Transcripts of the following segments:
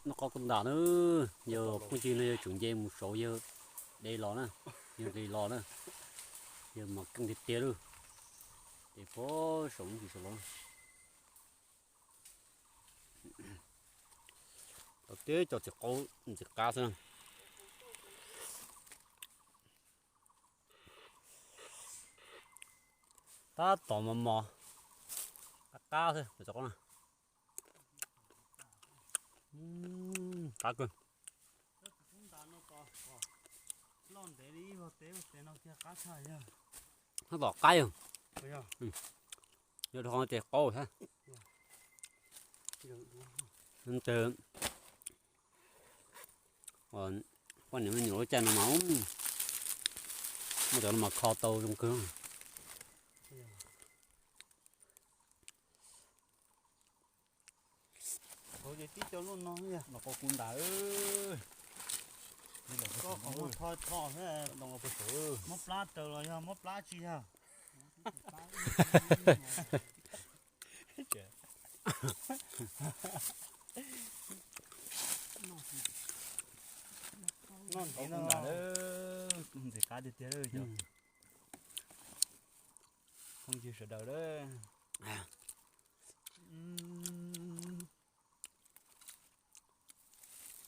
Noj qab kuj ntas na, yog phooj ywg no yog tseem nce mus saud yawg de los na, yawg nqis los na, yawg mas keej tiag tiag lawm. Ces puag saum ntsis saud los. Tau tib co txiv qaub ntxim qab xwb. Tab tom mos mos, qab qab xwb. Qab kawg. Tab tom qab yog, yog dhau ces qaub thiab. Poj niam me nyuam lub caij no mas muaj cov no mas kho tau zoo kawg. Noj qab kuj ntas. Mob plab raws los yog mob plab tsis yog? Noj ntxiv no, ntxim qab tiag tiag cov phooj ywg sawv daws.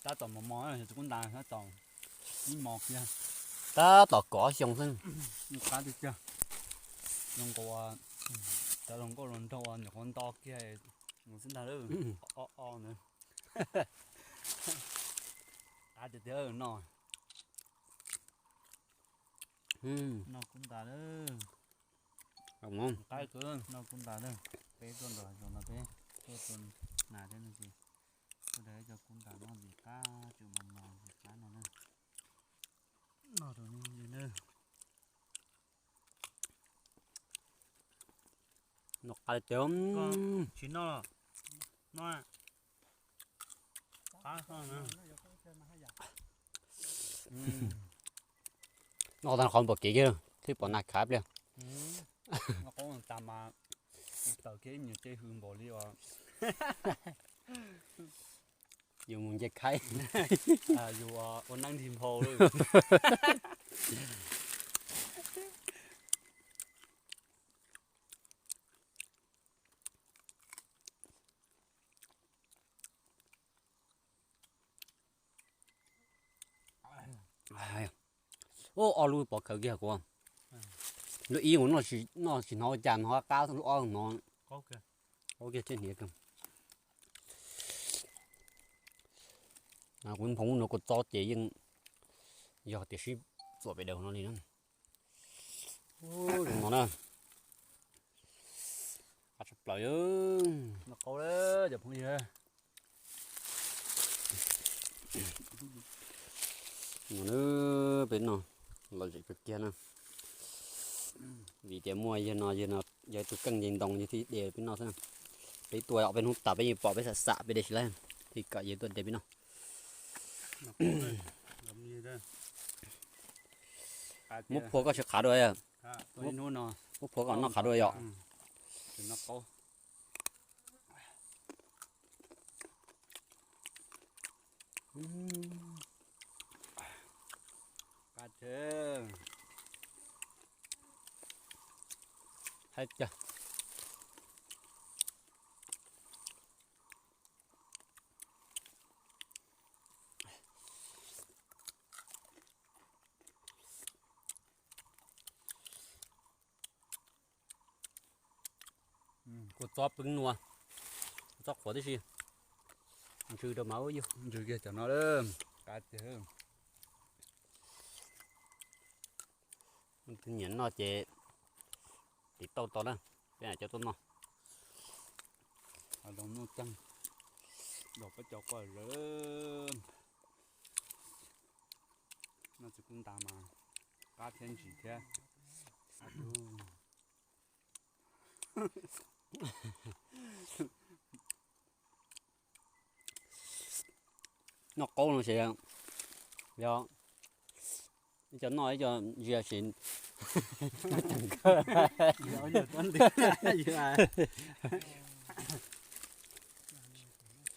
Tab tom mos mos, kuj ntas tab tom ib hmos kiag. Tab tom kaum ob xyoo xwb. Qab tiag tiag. Zoo nkaus cov hluas nkauj hluas nraug nyuam qhuav nto kiag mus xwb ntag lawm. O o ntawd. Qab tiag tiag no. Noj kuj ntas lawm. Qab, noj kuj ntas lawm. Peb tuaj nram zoov no peb tuaj tua nas thiab no ces tuaj de cov kuj ntas noj ntxim qab, tseem mos mos ntxim qab no na. Noj rau nej na. Noj qab tiag. Tsis noj los noj. Qab na. Noj tag qhov npaum kev kiag thiaj pom nas khav pliag. Noj qab tas mas tawm kiag ib nyuag ce hws npaum li os. Yus mus nce khaib. Yus ua neeb nrig nphau lawm. Ub, ob lub pov khawv kiag kuv. Lub ib kuv noj tsis hnov ua cas, hnov qab, lub ob hnov. Ua kiag thiab hniav kawg. Kuv nphoo no kuv txob ces yeej yog tias sib txuam pem daws no li na. Zoo no na. Qab tshaj plaws. Noj qab cov phooj ywg. No peb noj lom zem kawg kiag na. Vim tias muaj yawg no, yawg no yog tus keej nce ntoo, yawg thiaj de peb noj xwb. Peb tuaj peb hnub tas peb yeej pom peb xam xam peb de tsis laib, thiaj kom yawg tuaj de peb noj. Muab phua koj tsis qhav dua yom. Muab phua kom noj qhav dua yom. Hais tias kua txob peb nua, kua txob qhuav tib si, ntsw rau mas ub yug ntsw kiag cov no lawm. Qab tiag. Tus nyiam noj ces tiv tauj tau na, peb cov tuaj noj. Hav zoov nuj txeeg, los peb cov quaj zawv. Noj txiv kuj ntas mas qab thiab ntsim thiab. Noj qaub no ces yog ib co noj ib co ntsia ces noj ceev kawg.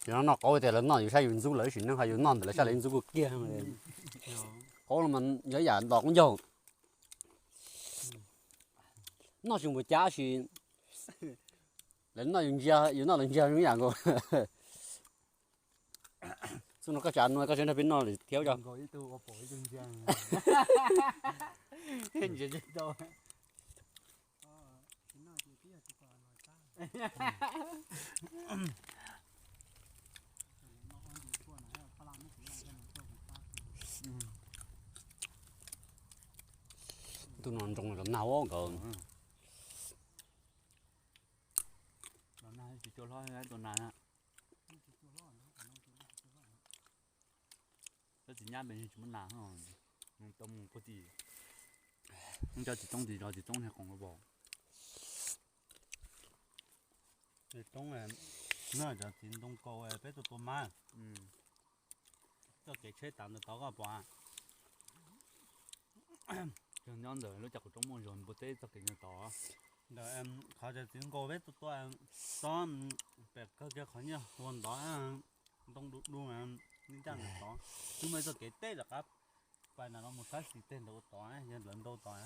Yus noj qaub tias lawv noj yus sab yus ntxub lawv ib sim neej, ho yus noj ntawm lawv sab lawv ntxub kuj kiag. Qaub no mas yog yam nto qub ncaug. Noj tsis npaum cas sis lawv noj yus ntsia, yus noj lawv ntsia zoo yam nkaus. Xub no koj tsa nua koj tseem nrog peb noj lwm thiab tso. Tus no nroo los nag nkawd. Los nag tsis cua hlob tus nas na. Cov txiv nyab pes tsis muaj nas, tau mus puag tim cov txiv toob txiv zos txiv toob niag qoos los pom. Txiv toob, cov txiv ntoo kaus peb tua tua mab. Txoj kev tsheb tas ntawm tod koj pom. Nyob ntawm lub cov qhov roob muaj zog npua teb txoj kev ntawm tod. Ntawm qhov cov txiv nkaus peb tua tua tod, pem kawg kiag qhov nyiaj ua ntod, ntoo du du li ncaj ntawm tod. Twb muaj ib txoj kev teb rov qab pais ntawm no mus sab xis tej ntawd ua tod, yog lawv ntau tod.